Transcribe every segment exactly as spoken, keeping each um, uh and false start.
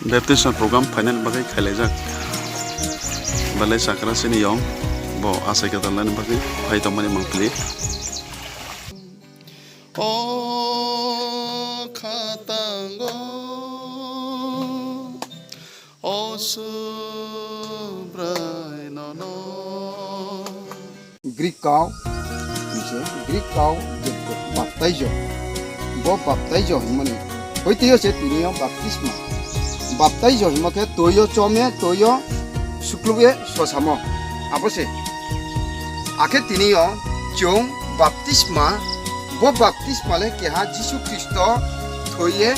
Baptism program phainani bagwi khailaijak. Belai chakra chini yong bo achai kwtal nani bagwi phai tongmani mangpili. O khatango, o Subrai nono. Greek kau, hingse Greek kau je baptizo, bo baptizo hingmani. Hoiteo se tini o baptisma. Baptizo hingmo khe toyo chome, toyo sukluye sosamo. Abo se. Akhe tini o chwng baptisma, bo baptisma le keha Jisu Khristo thoiye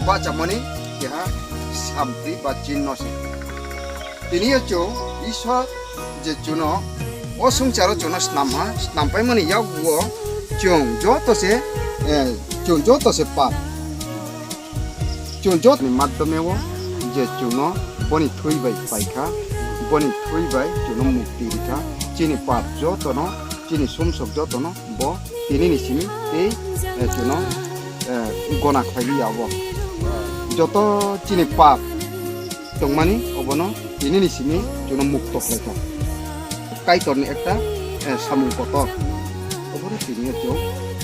bachamani keha samtwi ba chinno se. Tini o chwng Ishwar je chuno o swngcharo chuno snamha, snampaimani yaguo chwng joto se, eh, chwng joto se pap. Chwng jotoni madhyome o je chwngno boni thwi bai paikha, boni thwi bai chwngno mukti rikha, chini pap jotono, chini sumsok jotono bo tinini simi tei, eh, chwngno, eh, gona khlai ya obo. Joto chini pap tongmani obono tinini simi chwngno mukto khlaikha. Kaitorni ekta, eh, samung kotor. Obono tini o chwng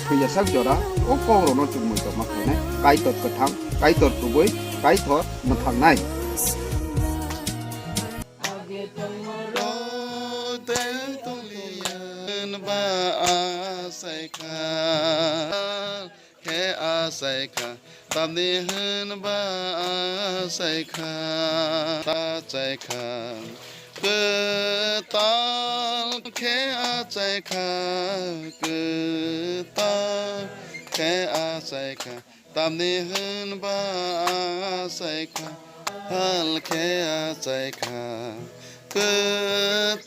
thwiyasak jora o kokrokno chwng muitok ma khlainai. Kaitor kwthang, Kaitor kubui, Kaitor mwthangnai. Khe achai kha, tamni hwn ba achai kha, achai kha. Kwtal khe achai kha, kwtal khe achai kha, tamni hwn ba achai kha, kwtal khe achai kha. Kwtal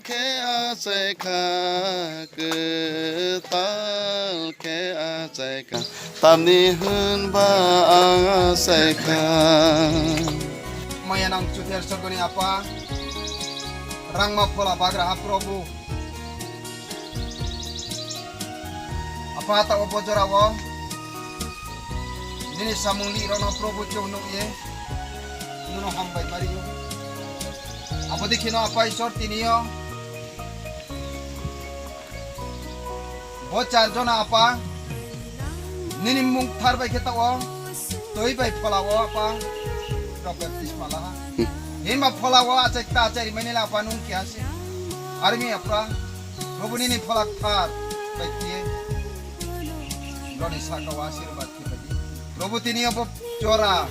khe achai kha, kwtal khe achai kha, tamni hwn ba achai kha. Maya nang chuter sorgoni Apa, rangma phola bagraha Probhu. Apa, ta o bojorao nini samung li rono Probhu chwng nukye, nono hambai mario. Abo dikhino Apa Ishwar tinio bo char jona Apa, nini mung thar bai khe ta o twi bai phola o Apa, rok baptisma laha. Himba phola o achai ta achai rimani la Apa nung kya se. Armi Apa, Probhu nini phola thar bai khe. Roni saka o asirwad khe bai. Probhu tini obo jora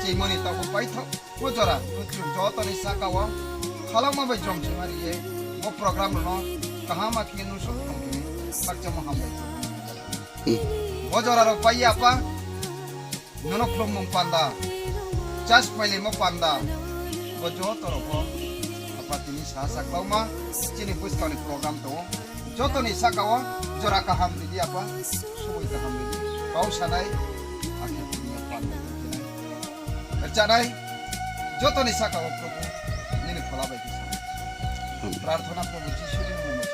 chimoni ta o paithok. Bo jora, bo chwng jotoni saka o khalangma bai jom se mari ye, bo program no kaham ma khe nung sok thong khe, bakchamo hambai. Hmm. Bo jora rok pai Apa, nono khulumung panda, chas pailimo panda, bo joto rok bo Apa tini sa sak lauma, chini bwskangni program tongo. Jotoni saka o jora kaham ridi Apa, subui kaham ridi. Kau sanai, akhe tini Apa nai tongkhinai. Rwchapnai, jotoni saka o Probhu, nini phola bai kisa. Prarthana Probhu Jisuni mungwi.